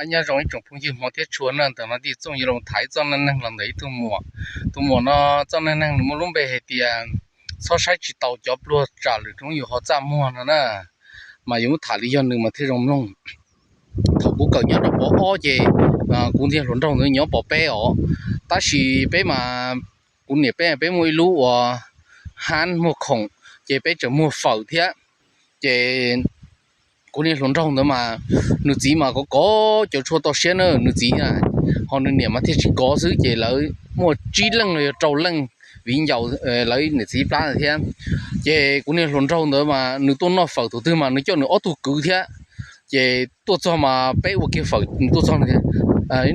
Nyob zoo ib tsoom phooj ywg Hmoob thiab tshua na, ntawm no Tij Txooj yuav los tham ib txoj neej neeg los ntawm ib tug muam. Tus muam no txoj neej neeg nws muaj lub npe hais tias txhob saib tsis taus cov pluag tsam lwm hnub yus ho txaj muag no na. Mas yuav muab tham li yog nws mas thiaj zoo mloog. Thaum kuv kawm nyob rau pov ob ces kuv niag hluas nraug ntawd nyob pov peb os, tab sis peb mas kuv niam peb peb muaj ib lub uas hab muag khoom, ces peb tseem muag fawm thiab. Ces kuv niag hluas nraug ntawd mas nws txiv mas kov kov cov tshuaj toj siab na nws txiv, ho nws niam mas thiaj tsis kov xwb, ces lawv muaj tsib leej los yog rau leej viv ncaus lawv niam txiv plab ntawd thiab. Ces kuv niag hluas nraug ntawd mas nws tuaj noj fawm thaum twg mas nws coj nws ob tug kwv thiab. Ces tuaj txog mas peb ua kiag fawm, nws tuaj txog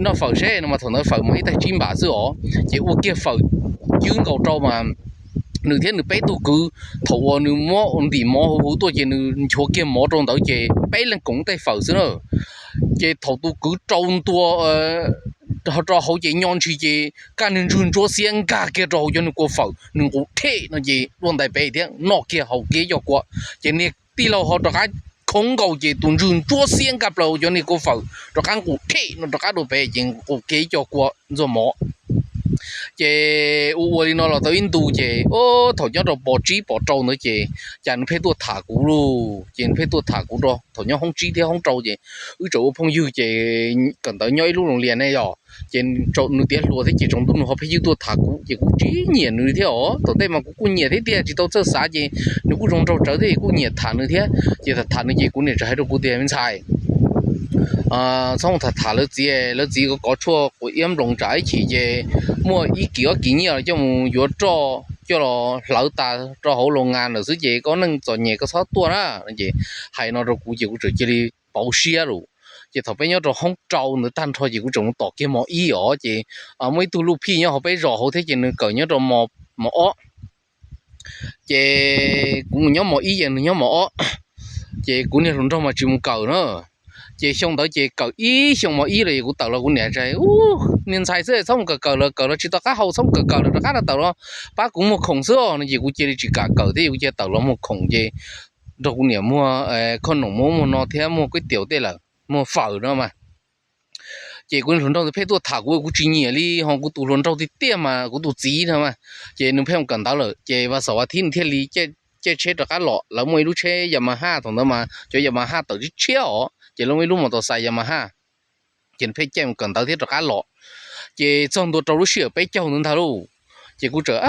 noj fawm seb no mas thaum ntawd fawm mas ib tais tsib npam xwb os, ces ua kiag fawm cwb nkaus rau mas nws thiab nws peb tug kwv, thaum uas nws muab ntim mov huv huv tuaj ces nws nchuav kiag mov rau ntawd ces peb leeg koom tej fawm xwb na. Ces thaum tus kwv rau ntua rau hauv ces nyob ntshis ces kaj nws ntswg ntsuab xiab nkag kiag rau hauv cov niag kua fawm, nws nqus rhem no ces luaj ntais pem thiab noj kiag haus kiag cov kua. Ces niag tij laug ho rov qab khoov nkaus ces tus ntswg ntsuab xiab nkag plaws hauv cov niag kua fawm rov qab nqus rhem no rov qab dua pem ces nqus kiag ib co kua ntxuag mov. Ces ua ua li no los tau ib ntu ces thaum nyob rau pov tsib pov rau ntawd ces cas nws pheej tuaj tham kuv lauj, ces nws pheej tuaj tham kuv rau thaum nyob hoob tsib thiab hoob rau ces wb tseem ua phooj ywg ces kawm ntawv nyob ib lub loos lias ne yog, ces nws tiav hluas thiab ces tsaus ntuj nws ho pheej ywj tuaj tham kuv ces kuv tsis nyiam nws thiab os. Thaum ntej mas kuv kuj nyiam thiab tiag tsis tau txawj xav ces nws kuj zoo nraug tsawv thiab kuj nyiam tham nws thiab. Ces tham tham nws ces kuv niam txawm hais rau kuv tias me ntxhais, txhob tham tham lawv txiv, lawv txiv kov tshuaj quav iab nploos tsam ib chim ces muaj ib kis ob kis nyiaj los coj mus yuav roj coj los hlawv tas rau hauv loos lias lawm xwb ces koj neej txom nyem koj txhob tuaj na. Ces hais no rau kuv ces kuv txawm cia li pauv siab lawm. Ces thaum peb nyob rau hoob rau ntawd tag nrho ces kuv tseem mus tom kiag mos ib os, ces muaj ib tug luj phij nyob hauv peb zos hauv thiab ces nws kawm nyob rau mos ob. Ces kuv mus nyob mos ib ces nws nyob mos ob, ces kuv niag hluas nraug mas tsis mus kawm na. Ces xyoo ntawd ces kawm ib xyoo mos ib los es kuv tawm los kuv niam tias, niag ntxhais xwb txhob mus kawm kawm lawm, kawm los tsis tau qab hau, txhob mus kawm kawm lawm, rov qab los tawm los pab kuv muag khoom xwb os no. Ces kuv cia li tsis kam kawm thiab kuv cia li tawm los muag khoom ces nrog kuv niam muag khoom noj, muag muag no thiab muag kuib tiam tej lawm, muag fawm no mas. Ces kuv niag hluas nraug ntawd pheej tuaj tham kuv, kuv tsis nyiam li, ho kuv tus hluas nraug tiag tiag mas kuv tus txiv no mas, ces nws pheej mus kawm ntawv lawm ces vas xaum vas thiv nws thiaj li caij tsheb rov qab los. Lawv muaj ib lub tsheb Yamaha thaum ntawd mas cov Yamaha tawm tshiab tshiab os, ces lawv muaj ib lub mos tos xais Yamaha, ces nws pheej caij mus kawm ntawv thiab rov qab los. Ces txog ntua rau lub sij hawm peb caug ntawd ntag lauj, ces kuv txawm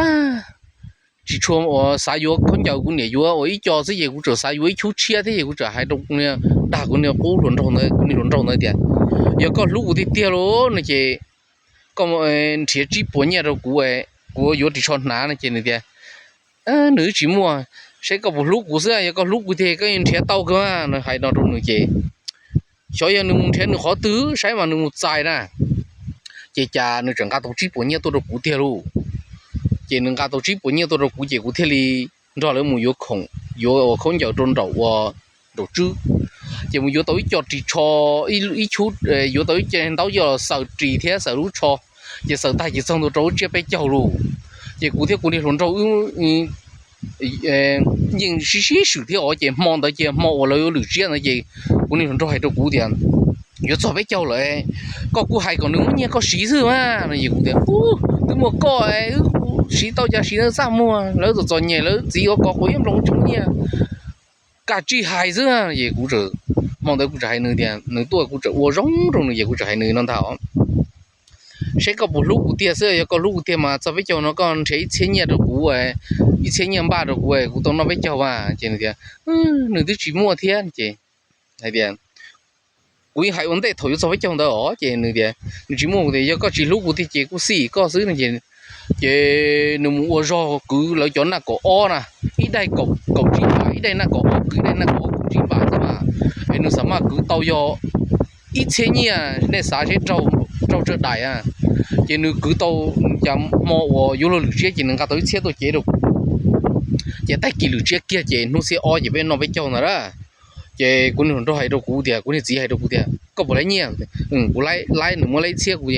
tsis tshua uas xav yuav khaub ncaws, kuv niam yuav uas ib co xwb ces kuv txawm xav yuav ib khub tshiab thiab ces kuv txawm hais rau, dag kuv niag qub hluas nraug ntawd, kuv niag hluas nraug ntawd tias, yog koj hlub kuv tiag tiag lauj no ces koj nrhiav tsib puas nyiaj rau kuv, kuv yuav ris tsho hnav no ces nws tias nws twb tsis muaj, saib koj puas hlub kuv xwb, yog koj hlub kuv tiag koj yeej nrhiav tau kawg no. Hais no rau nws ces xyov yog nws mus nrhiav nws qhov twg saib mas nws mus txais na. Ces cas nws txawm nqa tau tsib puas nyiaj tuaj rau kuv tiag lauj. Ces nws nqa tau tsib puas nyiaj tuaj rau kuv ces kuv thiaj li nrog lawv mus yuav khoom, yuav ua khaub ncaws rau nraum ua nraum tswb. Ces mus yuav tau ib co ris tsho, ib khub, yuav tau ib co ntaub coj los xaws ris thiab xaws lub tsho. Ces xaws tag ces txog ntua rau lub tsiab peb caug lauj. Ces kuv thiab kuv niag hluas nraug wb yeej sib sib swm thiab os, ces hmo ntawd ces hmo uas lawv yuav lwm tsiab ntawd ces kuv niag hluas nraug hais rau kuv tias, yuav txog peb caug lawm, koj kuj hais kom nws muab nyiaj koj siv xwb mas no. Ces kuv tias, twb muaj koj, siv tau cas siv, txaj muag, lawv txom txom nyem, lawv txiv ua kov quav iab nploos tsis muaj nyiaj, kaj tsij hais xwb. Ces kuv, hmo ntawd kuv txawm hais nws tias, nws tuaj kuv txawm ua zoo rau nws ces kuv txawm hais nws no ntag, saib koj puas hlub kuv tiag xwb, yog koj hlub kuv tiag mas txog peb caug no koj nrhiav ib txhiab nyiaj rau kuv, ib txhiab nyiaj npaj rau kuv, kuv tau noj peb caug mas. Ces nws tias, nws twb tsis muaj thiab ces hais tias, kuv yeej hais ua ntej thaum yuav txog peb caug ntawd os, ces nws tias nws tsis muaj, kuv tias yog koj tsis hlub kuv tiag ces kuj xij koj xwb no. Ces nws mus ua zog kwv lawv cov naj kaum ob na, ib daim kaum tsib npam, ib daim naj kaum ob kwv ib daim naj kaum ob kaum tsib npam xwb mas, es nws xam maj kwv tau yog ib txhiab nyiaj, nej xav seb raug tsawg daim. Ces nws kwv tau, cas hmo uas yuav luag lwm tsiab ces nws nqa tau ib txhiab tuaj cev rau kuv. Ces tag kis lwm tsiab kiag ces hnub xiab ob ces peb noj peb caug ntawd a. Ces kuv niag hluas nraug hais rau kuv tias, kuv niag txiv hais rau kuv tias koj puas laib nyiaj? Kuv laib, nws muab laib ib txhiab kuv,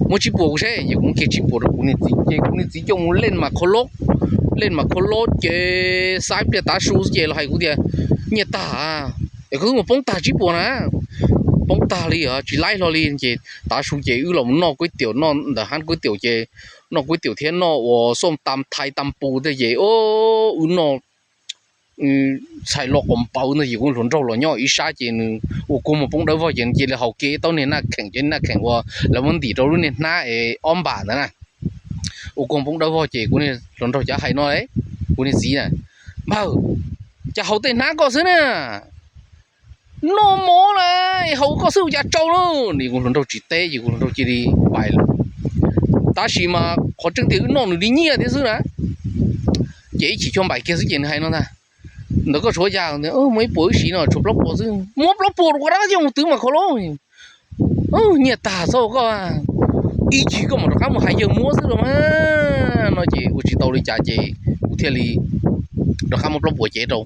muab tsib puas kuv seb. Ces kuv muab kiag tsib puas rau kuv niag txiv, ces kuv niag txiv coj mus leej mas khau lob, leej mas khau lob ces xav ib pliag tav su ces los hais kuv tias, nyiaj tag, es koj twb mus poob tag tsib puas na. poob tag li, tsis laib hlo li. Ces tav su ces wb los noj kuib tiam, noj ntawm hab kuib tiam ces noj kuib tiam thiab noj uas xoj tam thais tam pus tej ces wb noj txhais lo quas npawv ntag ces kuv hluas nraug los nyob ib sab ces nws ua kua muag poob dawb vog ces nws cia li haus kiag ib taub niag naj kheem, cov naj kheem uas lawv muab ntim rau lub niag hnab es ob npam ntawd na. Ua kua muag poob dawb vog ces kuv niag hluas nraug cav hais no, kuv niag txiv na, npawg, cas haus tej hnab koj xwb na, noj mov na, haus koj xwb ua cas tsau lauj. Kuv hluas nraug tsis teb ces kuv hluas nraug cia li npais lawm. Tab sis mas qhov tseeb tiag wb noj nws li nyiaj thiab xwb na. Ces ib chim cuag npais kiag xwb ces nws hais no ntag, ntawm koj tshuav yas, muaj ib puas wb siv no tshuav plaub puas xwb, muab plaub puas rau koj rov qab coj mus twv mas kho lauj. Nyiaj tag txhob ua koj, ib chim koj mam rov qab mus hais yawg muab xwb los mas. No ces ua tsis tau li cas ces kuv thiaj li rov qab muab plaub puas cev rau.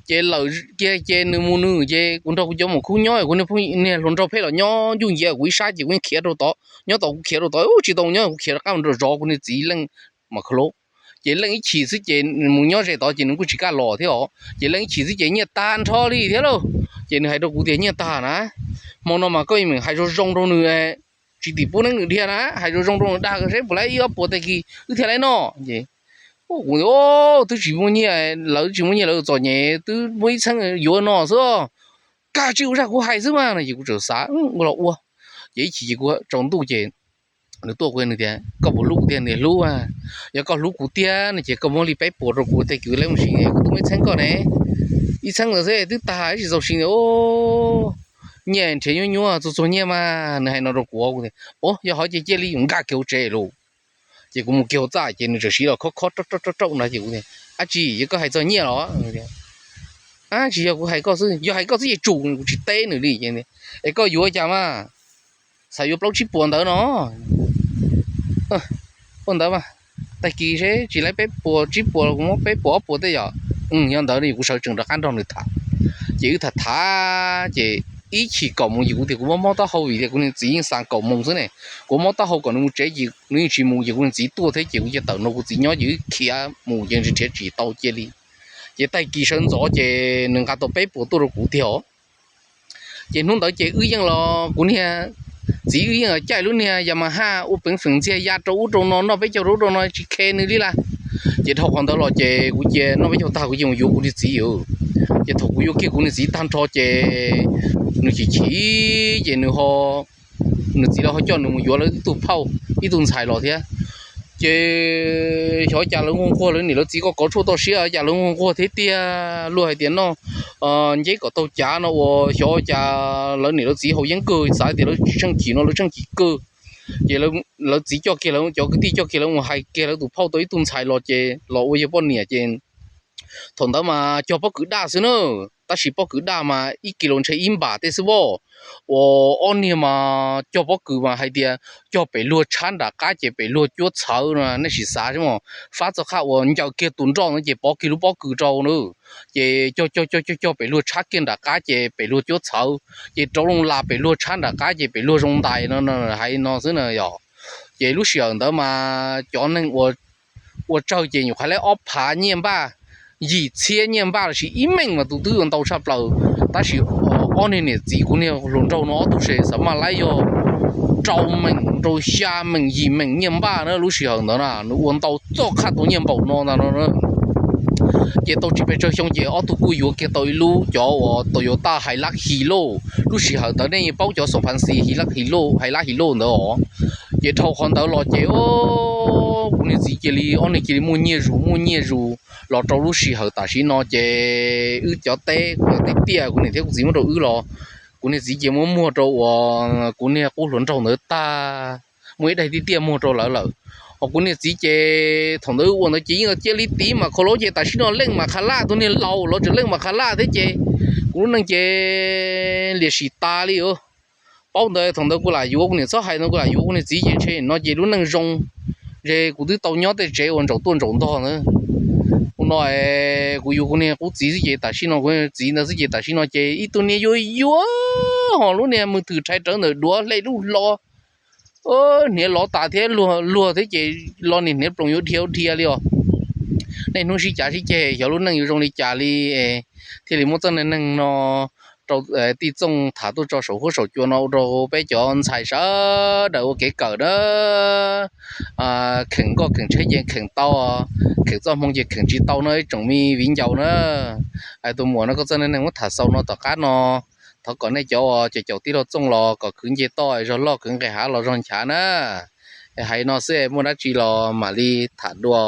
Ces lawm kiag ces nws mus nws ces kuv nrog kuv cov muam khub nyob, kuv niag hluas nraug pheej los nyob ncuj nciav kuv ib sab ces kuv yeej khiav rau tod, nyob tod kuv khiav rau tod, tsis tau nyob kuv khiav rov qab mus rau zov kuv niag txiv leej mas kho lauj. Ces leej ib chim xwb ces mus nyob ze tod ces nws kuj tsis kaj los thiab os. Ces leej ib chim xwb ces nyiaj tag nrho li thiab lauj. Ces nws hais rau kuv tias nyiaj tag na, hmo no mas koj yeej meem hais zoo zoo rau nws, tsis tim pub neeb nws dhia na, hais zoo zoo rau nws dag seb puas laib ib ob puas tag kis wb thiaj laib noj. Ces kuv, twb tsis muaj nyiaj, lawv tsis muaj nyiaj lawv txom nyem twb muaj ib txheeb yuav no xwb. Kag tsis ua zaj kuv hais xwb mas no ces kuv txawm xav ua los ua. Ces ib chim ces kuv tsaus ntuj ces nws tuaj kuv nws tias koj puas hlub kuv tiag, nws hlub. Yog koj hlub kuv tiag no ces koj muab li peb puas rau kuv tag kis laib mus sim, kuv twb muaj ib txheeb koj ne, ib txheeb ntawd xwb twb tag tsis txaus sim. Nyiaj nrhiav nyuaj nyuaj txuag txuag nyiaj mas, nws hais no rau kuv. Kuv tias, yog hov ces cia li yuav nkag kiag hauv tsev lauj. Ces kuv mus kiag hauv txaj ces nws txawm siv los khob khob rauj rauj rauj no ces kuv tias, dab tsi yog koj hais txog nyiaj los? Dab tsi, yog kuv hais koj xwb, yog hais koj xwb ces tsum, kuv tsis teb nws li. Es koj yuav cas mas, xav yuav plaub tsib puas ntawd no. Ua ntawd mas, tag kis seb tsis laib peb puas tsib puas kuv muab peb puas ob puas tej yom. Yog ntawd kuv sawv tsees rov qab nrog nws tham. Ces wb tham tham ces ib chim kaum moos ces kuv tias kuv muab mob taub hau vim tias kuv niag txiv yeej xav kaum moos xwb ne. Kuv mob taub hau kom nws mus tsev ces nws yeej tsis mus ces kuv niag txiv tuaj thiab ces kuv cia tawm nrog kuv txiv nyob ces wb khiav mus ces nrhiav tsis tau cia li. Ces tag kis sawv ntxov ces nws nqa tau peb puas tuaj rau kuv tiag os. Ces hnub ntawd ces wb yeej los kuv niag txiv wb yeej caij lub niag Yamaha ua peev feem ntxiag ya rau ub rau no, noj peb caug rau ub rau no tsis khe nws li lawm. Ces dhau qhov ntawd los ces kuv cia noj peb caug tag kuv cia mus yuav kuv niag txiv. Ces thaum kuv yuav kiag kuv niag txiv tag nrho ces nws chim chim ces nws ho, nws txiv los ho coj nws mus yuav lawv ib tug phauj ib tug ntxhais los thiab. Ces xyov cas lawv nquag nquag lawv niam lawv txiv ko kov tshuaj toj siab cas lawv nquag nquag thiab tiag, luag hais tias noj nceb kom tau cav no uas xyov cas lawv niam lawv txiv haus yeeb kawg, xav tias lawv tsis tsheej chim no lawv tsheej chim kawg. Ces lawv txiv coj kiag lawv cov kwv tij coj kiag lawv mus hais kiag lawv tus phauj tau ib tug ntxhais los ces los ua yawg poj niam ces thaum ntawd mas cog pob kws daj xwb na, tab sis pob kws daj mas ib kis los ntshe ib npam tej xwb voj. Uas ob niag mas cog pob kws mas hais tias cog pem luag tshab nram qab ces pem luag cuab txhawv no, nej sim xav seb mos, fab txoj qhab uas ncaws kiag tus nroj no ces pov kiag lub pob kws rau na. Ces cog cog cog cog cog pem luag tshab kiag nram qab ces pem luag cuab txhawv, ces rauv loo las pem luag tshab nram qab ces pem luag zoo ntais no, hais no xwb na yog. Ces lub sij hawm ntawd mas cov neeg ua tsawg ces nyuam qhuav laib ob phav nyiaj npaj, yim txhiab nyiaj npaj los sis ib meem mas tus twb yuav ntau tshaj plaws. Tab sis ob niag niam txiv kuv niag hluas nraug no ob tug se xav maj laib yog rau meem rau xya meem yim meem nyiaj npaj na lub sij hawm ntawd na, nws ua ntau txoj qhab tau nyiaj npaum no ntag no. Ces tau tsis pes tsawg xyoo ces ob tug kuj yuav kiag tau ib lub cov uas Toyota Hilux Hilo. Lub sij hawm ntawd nej yeej paub cov Xoo Phan Xi, Hilux Hilo, Hilux Hilo ntawd os. Ces dhau qhov ntawd los ces kuv niag txiv cia li, ob niag cia li muaj nyiaj zus muaj nyiaj zus los rau lub sij hawm tam sim no ces wb cov teb kuv cov teb tiaj kuv niam thiab kuv txiv muab rau wb los, kuv niag txiv cia muab muag rau uas kuv niag qub hluas nraug ntawd tag, muaj ib daim tiaj tiaj muag rau lawv lawm. Hos kuv niag txiv ces thaum ntawd wb ua ntawd ces yeej cia li tiv mas khaus laub ces tam sim no leej mas kha laj, tus niag laus los tseem leej mas kha laj thiab ces kuv lub neej ces liam sim tas li. Paub ntawd thaum ntawd kuv lam yuav, kuv niam txhob hais ntawd, kuv lam yuav kuv niag txiv ces ntshe no ces lub neej zoo, ntshe kuv twb tau nyob tej tsev uas ntsaum tuaj ntsaum ntog na. Ua no kuv yuav kuv niag qub txiv xwb ces tam sim no kuv txiv ntawd xwb ces tam sim no ces ib tug niag yuav yuav, hos lub niag mws thwm rhais rawv ntawm duav hle lub hlo, hniav lov tas thiab luag thiab ces lo niag hniav ploos yuav dhia ua dhia li os. Nej hnub sib cav sib ceg xyov lub neej yuav zoo li cas li, thiaj li muab txoj neeg no tij Txooj tham tuaj tso saum huab saum cua no ua rau peb cov ntxhais sawv daws ua kev kawm na, kheem nkoj kheem tsheb ces kheem tau, kheem txoj hmoo ces kheem tsis tau no ib tsoom me viv ncaus na. Tus muam no koj txoj neej neeg muab tham xaus no tom qab no, thov kom nej cov uas caum caum tij laug Txooj los kom khwv nce toj zog loj, khwv nqis hav los zog nchav na. Hais no xwb, muaj dab tsi los mam li tham dua.